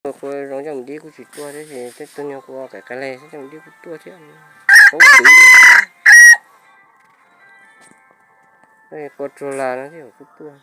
Qua qua zoo coj mus dib kuj tsis tuaj thiab, ces tej tug niag qua qe qe le xwb coj mus dib kuj tuaj thiab. Poob kwv, qua tsuag las no thiab kuj tuaj.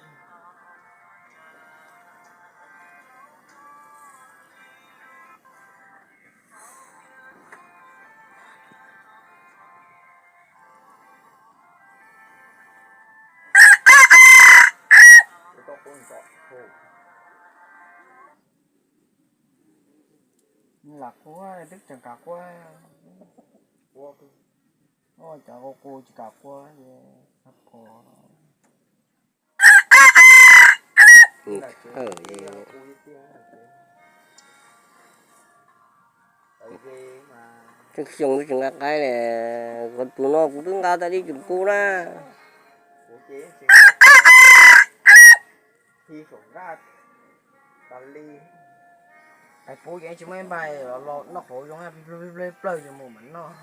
Lam qua twb tseem kam qua, cov qua qua tsis kam qua, pom Tseem xyoo twb tsis nqa qaib li, kuv tus no kuv twb nqa tas li cum qub na. Qais pub ces tsis muaj ib npais los noj qhauv zoo, plawg plawg ces mus mam noj.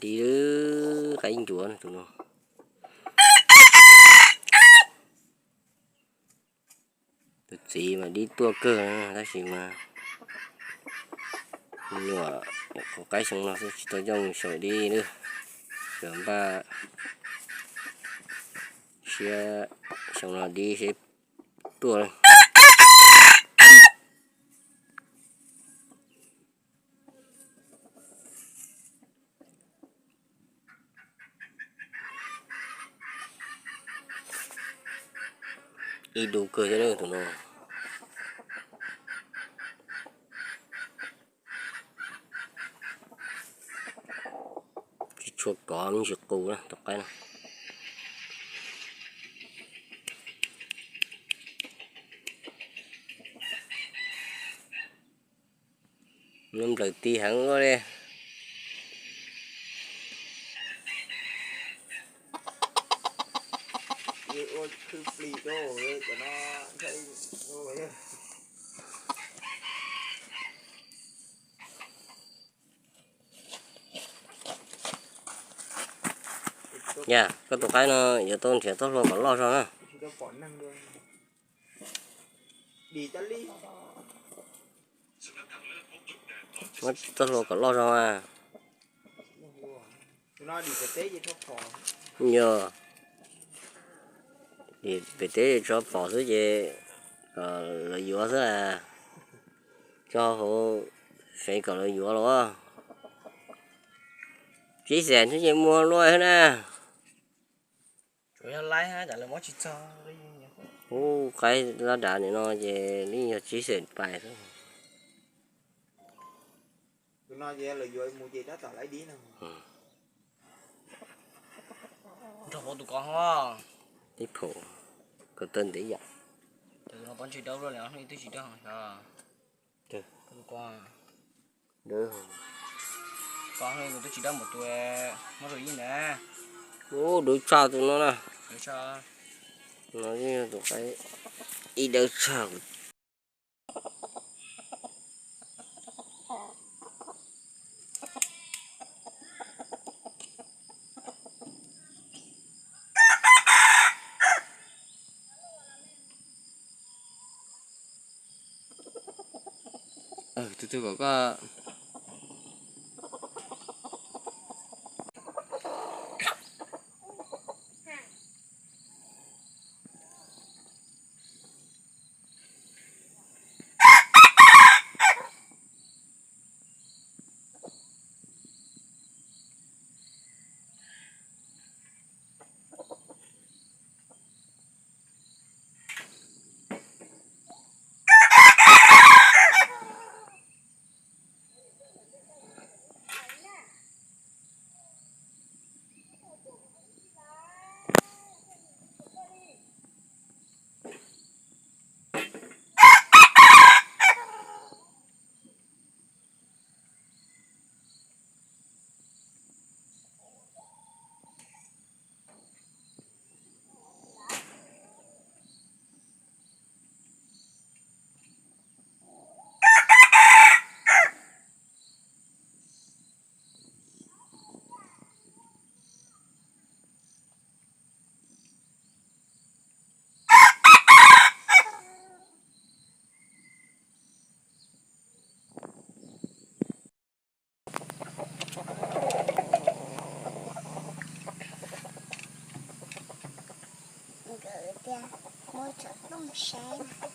Dib qaib ncuav tus no. Tus txiv mas dib tuaj kawg tab sis mas nyuam nyuam qhuav qaib xyoo no xwb tsis tau coj mus xyaum dib lawm. Xyov npaj siab xyoo no dib seb tuaj. Ib dub kawg thiab tus no. Tsis tshua kov me ntsis qus na tus qaib no. Nws nplawm ti heev ua li. Yog koj tus qaib no yuav tau nrhiav txoj hlua kom loj zog na. Muab txoj hlua kom loj zog mas. Yog, pem teb tso pom xwb ces kom lawv yuav xwb. Tso hauv fev kom lawv yuav los. Tsib xees xwb ces muag luaj na. Ub, qaib lab dav nim no ces yeej yog tsib xees pais xwb. Ib phaum, ko taw ntev yam. Ub, dawb tshaj tus no na. No tus qaib ib dawb tshaj. Tus twg kom koj. Tias muab cov tooj saib na.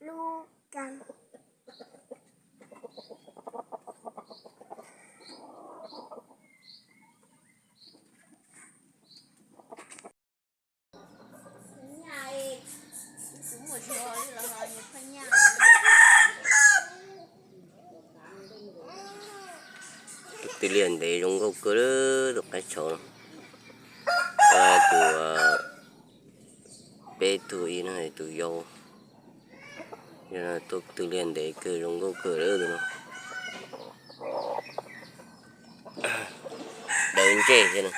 Lub kab. Tus tw liaj ntev zoo nkauj kawg, tus qaib tshauv no. Tus, peb tug ib no tus yau. Tus tw liaj ntev kawg zoo nkauj kawg lawm tus no. Dawb ntsej thiab na.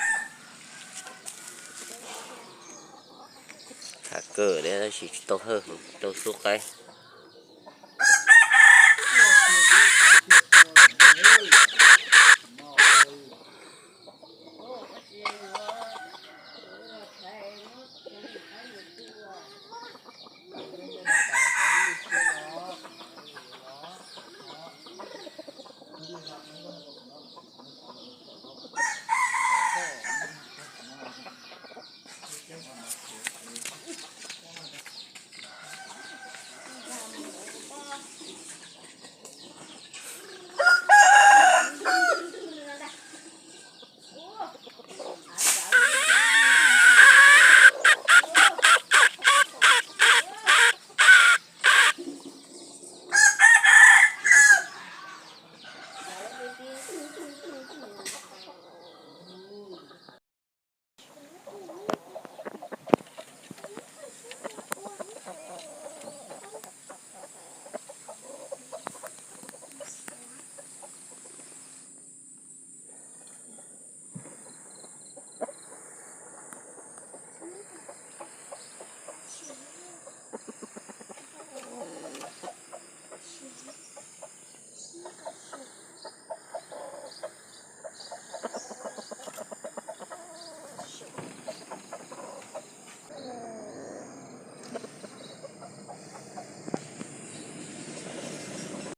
Tham kawg thiab tab sis tsis tau hawj, tau xub qaib.